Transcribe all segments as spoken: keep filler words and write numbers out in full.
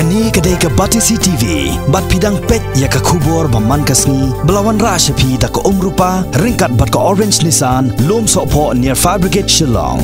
Kane ka dei ka Batesi T V, bad phi dang peit ïa ka khubor ba man ka sngi, ba la wanrah sha phi da ka Umrupa, ryngkat bad ka Orange Nissan, Lum Sohphoh near Fire Brigade Shillong.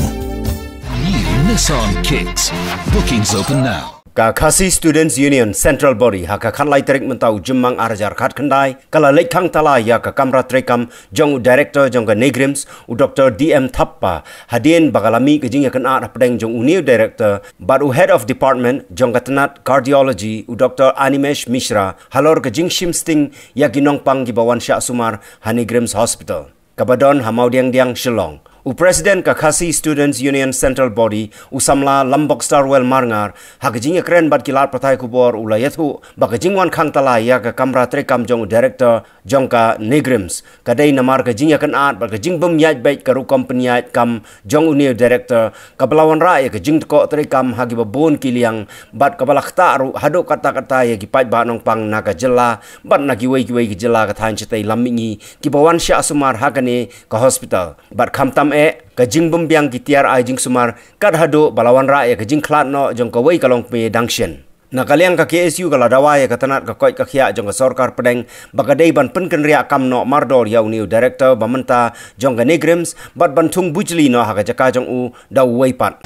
New Nissan Kicks. Bookings open now. Ka Khasi Students Union Central Body ha ka khatlai tarik mynta u Jymmang ar hajar khatkhyndai, ka la leit khang tala ïa ka kamra treikam jong u Director jong ka NEIGRIHMS, u Doctor D M Thappa, hadien ba ka la mih ka jingïakynad hapdeng jong une u Director bad u Head of Department jong ka tnat Cardiology, u Doctor Animesh Mishra, halor ka jingshim sting ïa ki nongpang kiba wan shah sumar ha NEIGRIHMS Hospital kaba don ha Mawdiangdiang, Shillong. U President ka Khasi Students Union Central Body, u samla Lambok Starwell Marngar, ha ka jingïakren bad ki lad pathai khubor u la ïathuh ba ka jingwan khang tala ïa ka kamra treikam jong u Director jong ka NEIGRIHMS ka dei namar ka jingïakynad bad ka jingbym ïaid beit ka rukom pynïaid kam jong une u Director, kaba la wanrah ïa ka jingtkoh treikam ha kiba bun ki liang, bad kaba la ktah ruh haduh katta katta ïa ki paidbah nongpang na ka jylla bad na kiwei kiwei ki jylla ka thaiñ shatei lam mihngi kiba wan shah sumar ha kane ka hospital. Bad khamtam eh, ka jingbymbiang ki tiar ai jingsumar kat haduh ba la wanrah ïa ka jingkhlad noh jong kawei ka longkmie dang shen. Na ka liang ka K S U ka la dawa ïa ka tnat ka koit ka khiah jong ka sorkar pdeng ba ka dei ban pynkynriah kam noh mardor ïa une u Director ba mynta jong ka NEIGRIHMS bad ban thung bujli noh ha ka jaka jong u da uwei pat.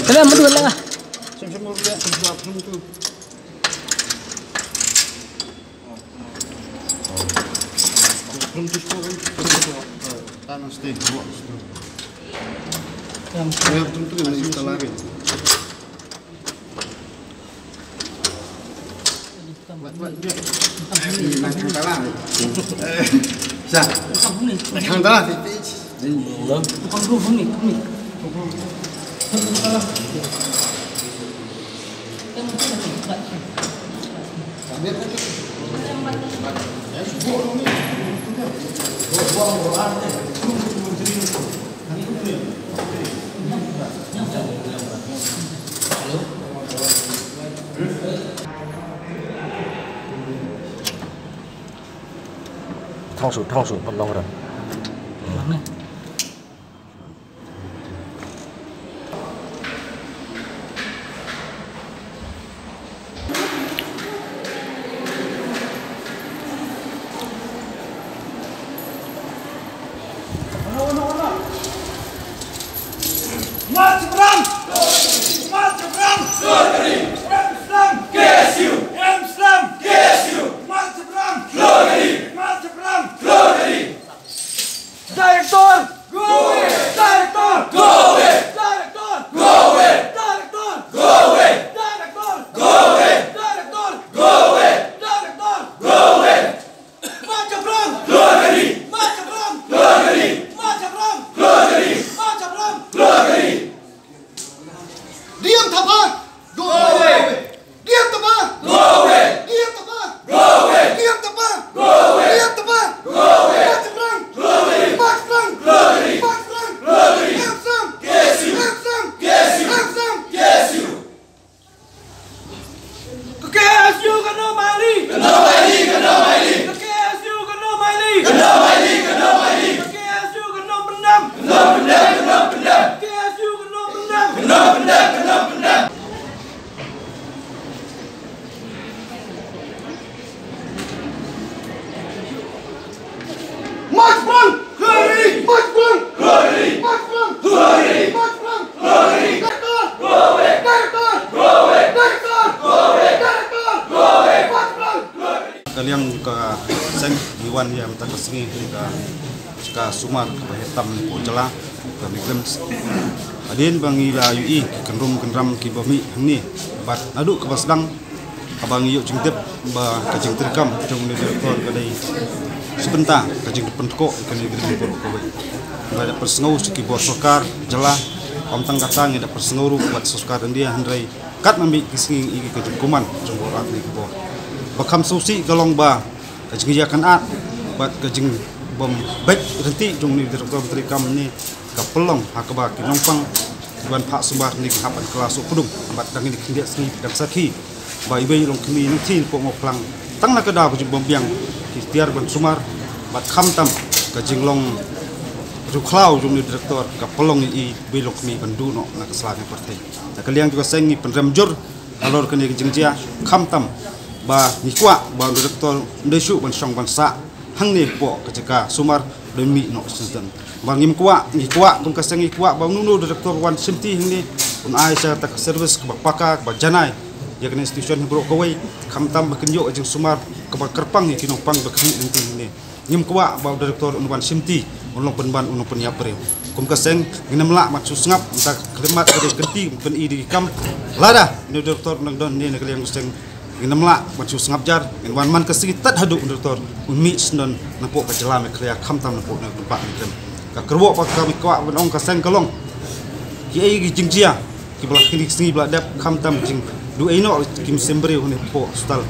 Kena madu lang ah. Thong shu, thong shu, pat long ra. March Brand! March Brand! Islam! K S U! Islam! K S U! March Brand! March Brand! Director! Go away! Go away! Director! Go away! Director! Go away! Director! Go away! Director! Go away! Director! Go away! March from! Glory! March from! Glory! March from! Glory! March from! Glory! D M Thapa! Go away! D M Thapa! Go away! D M Thapa! Go away! D M Thapa! Go away! D M Thapa! Go away! March from! Glory! March from! Glory! March from! Glory! Handsome! K S U! Handsome! K S U! Handsome! K S U! Ka K S U kan ym ailad! Kan ym ailad! Kan ym ailad! Ka K S U kan ym ailad! Kan ym ailad! Kan ym ailad! Ka K S U kan ym pyndam! Kan ym pyndam! Kan ym pyndam! Ka K S U kan ym pyndam! Kan ym pyndam! Kan ym pyndam! March from! Glory! March from! Glory! March from! Glory! March from! Glory! Director! Go away! Director! Go away! Director! Go away! Director! Go away! March from! Glory! Ka liang ka seng ngi wan ïa mynta ka sngi ka, ka sumar kaba heh tam hapoh jylla ka NEIGRIHMS. Hadien ba ngi la ïohi ki kynrum kynram kiba mih hangne bad naduh kaba sdang, haba ngi ïoh jingtip ba ka jingtreikam jong une u director ka dei shi bynta ka jingpynkoh ïa kane ka ri baroh kawei. Ngi la dep pynsngew sha ki bor sorkar jylla, ym tang kata ngi dep pynsngew ruh bad sorkar India, hynrei katba mih ki sngi ngi ïohi ka jingkmen jong baroh arngut ki bor. Ba kham sngewsih ka long ba ka jingïakynad bad ka jingbym beit ryntih jong une u director ba treikam ne ka pynlong ha kaba ki nongpang kiban phah sumar ne ki hap ban kylla sohpdung bad dang kine ki khyndiat sngi dang sakhi ba iwei i longkmie nongthied hapoh Mawphlang tang na ka daw ka jingbym biang ki tiar ban sumar bad khamtam ka jinglong riewkhlaw jong une u director ka pynlong ïa iwei i longkmie ban duh noh na ka sla ne pyrthei. Na ka liang jong ka seng ngi pynrem jur halor kane ka jingjia, khamtam ba ngi kwah ba u director um dei shuh ban shong ban sah hangne hapoh ka jaka sumar, dei mih noh shisyndon. Ba ngim kwah, ngi kwah, kum ka seng ngi kwah ba uno uno u director wan shimti hangne un ai sha kata ka service kaba paka kaba janai ïa kane ka institution hi baroh kawei, khamtam ba kin ïoh ka jingsumar kaba kyrpang ïa ki nongpang ba khmih lynti hangne. Ngim kwah ba u director un wan shimti, un long pynban, un long pynïap briew. Kum ka seng ngin ym lah ban shu sngap, mynta ka khyllipmat ka dei ka kynti ban pyni da ki kam. Lada une u director un dang don hangne na ka liang ka seng, ngin ym lah ban shu sngap jar, ngin wan man ka sngi tad haduh u director un mih shisyndon napoh ka jylla Meghalaya khamtam napoh na ka bynta NEIGRIHMS. Ka kyrwoh ba ka, ngi kwah ban ong ka seng, ka long kiei ki jingjia kiba la kine ki sngi ba la dep, khamtam jingduh ei noh ki mynsiem briew hangne hapoh hospital.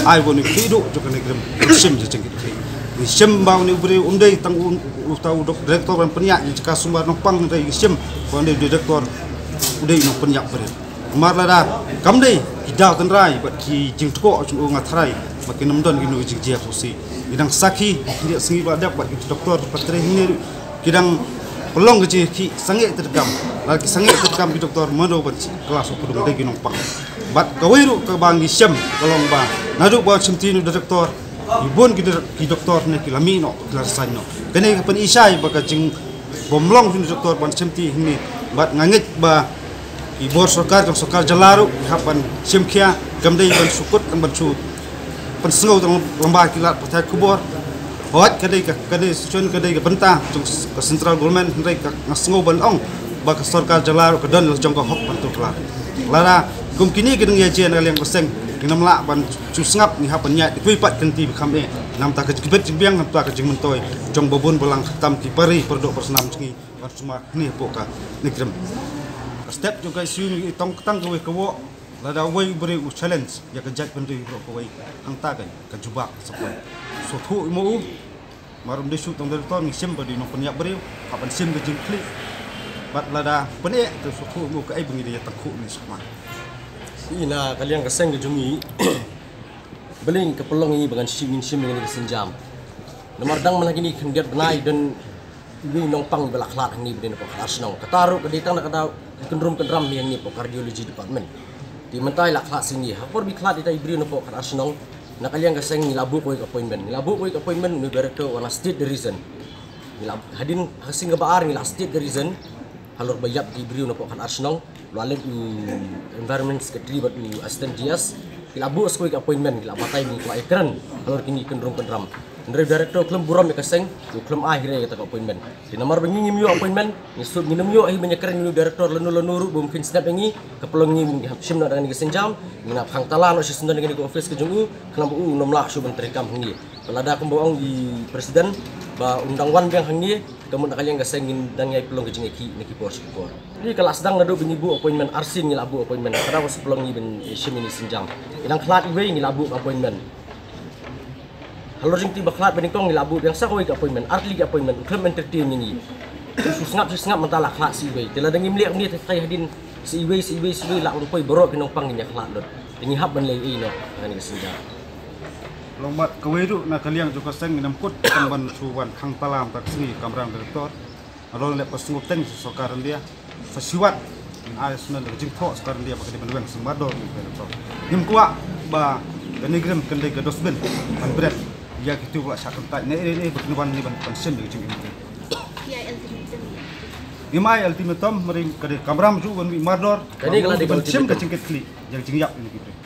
Ai ba une u khlieh duh jong ka NEIGRIHMS un shim jingkitkhlieh. Ngi shim ba une u briew um dei tang u, uta u dok-, director ban pynïaid ïa ka jaka sumar nongpang, hynrei ngi shim ba une u director u dei u nongpynïap briew. Namar lada kam dei ki daw tynrai bad ki jingtkoh jong u, nga tharai ba kin ym don kino ki jingjia shisha. Ngi dang sakhi ki khyndiat sngi ba la dep bad ki doktor ba trei hangne ruh ki dang pynlong ka jingkhih sangeh treikam. Lada ki sangeh treikam ki doktor, mano ban kylla sohpdung, dei ki nongpang. Bad kawei ruh kaba ngi shem ka long ba naduh ba shimti une u doktor, ki bun ki dok-, ki doktor ne ki la mih noh, ki la resign noh. Kane ka pyni shai ba ka jingbymlong jong une u doktor ban shimti hangne. Bad nga ngeit ba ki bor sorkar jong sorkar jylla ruh ki hap ban shim khia, kam dei ban shu kut, kam ban shu pynsngew tang lyngba ki lad pathai khubor. Hooid, ka dei ka, ka dei institution, ka dei ka bynta jong ka central government, hynrei ka, nga sngew ban ong ba ka sorkar jylla ruh ka don la jong ka hok ban tuklar. Lada kum kine ki dang ïa jia na ka liang ka seng, ngin ym lah ban shu sngap, ngi hap ban ïaid kiwei pat ki lynti ba kham eh. Namar ka jingbit jingbiang, namar ka jingmyntoi jong ba bun ba lang, khamtam ki para ri para doh para snam jong ngi ban sumar hangne hapoh ka NEIGRIHMS. Ka step jong ka issue ngi tong tang kawei ka woh, lada uwei u briew u challenge ïa ka jaitbynriew baroh kawei, hangta ka, ka jubab sa poi. Sngewthuh ïa u, namar um dei shuh tang director, ngi shem ba dei u nongpynïap briew, hap ban shem ka jingkhlieh. Bad lada pyneh, te sngewthuh ïa u kaei ba ngi dei ïa tang khuh ngi sukma. Ïa na ka liang ka seng ka jong ngi, balei ka pynlong ïa ngi ba ngan shem, ngin shem ïa kane ka sienjam. Namar dang man ha kine ki khyndiat bnai don iwei i nongpang ba la khlad hangne ba dei na poh Khadar Shnong. Kata ruh ka dei tang na ka daw ka kynrum kynram ïa ngi poh cardiology department. Te mynta i la khlad shisngi. Ha por ba i khlad ita i briew na poh Khadar Shnong, na ka liang ka seng ngi la buh kawei ka appointment. Ngi la buh kawei ka appointment, une u director u wan state da resign. Ngi la, hadien ha ka sngi kaba ar ngi la state da resign halor ba ïap ki briew na poh Khadar Shnong. La leit u Environment Secretary bad u Assistant G S. Ki la buh sa kawei ka appointment, ki la batai ba ngi kwah ïakren halor kine ki kynrum kynram. Hynrei director khlem burom ïa ka seng, u khlem ai hi re ïa kata ka appointment. Te namar ba ngi ngim ïoh appointment, ngi sut ngin ym ïoh hi ban ïakren ïa u director lano lano ruh ba um kheiñ snap ïa ngi, ka pynlong ngi ba ngin hap shim noh da kane ka sienjam, ngin hap khang tala noh shisyndon da kane ka office ka jong u, khnang ba u un ym lah shuh ban treikam ha ngi. Ba lada kumba ong i president ba un dang wan biang ha ngi, ka mut na ka liang ka seng ngin dang ïai pynlong ka jingïakhih na ki por sha ki por. Ngi ka la sdang naduh ba ngi buh appointment, arsien ngi la buh appointment, ka daw ka sa pynlong ngi ban shim ïa kane ka sienjam. Ngi dang khlad iwei ngi la buh ka appointment. Halor jingtip ba khlad ba nyngkong ngi la buh biang sa kawei ka appointment, ar tylli ki appointment, u khlem entertain ïa ngi. Shu sngap shu sngap mynta la khlad sa iwei. Te lada ngim leh kumne te tharai hadien sa iwei sa iwei sa iwei lah ban poi baroh ki nongpang ngin ïa khlad lut. Te ngi hap ban leh ei noh ha kane ka sienjam. Long bad kawei ruh na ka liang jong ka seng ngin ym kut tang ban shu wan khang tala mynta ka sngi kamram director. Nalor leh ka sngewthuh sha sorkar India. Sa shiwat ngin ai sngewthuh da ka jingthoh sorkar India ba ka dei ban weng seng mardor ni ka dei. Ngim kwah ba ka NEIGRIHMS kan dei ka dustbin ban bret ïa kito ba la shah kyntait ne ne ba kin wan ni ban ban shim da ka jingim. Ngim ai ultimatum, mari ka dei kamram ju wan wi mardor. Ka dei ka la dei ka ban shim ka ultimatum. Jingkit khlieh ïa ka jingïap ni ki briew.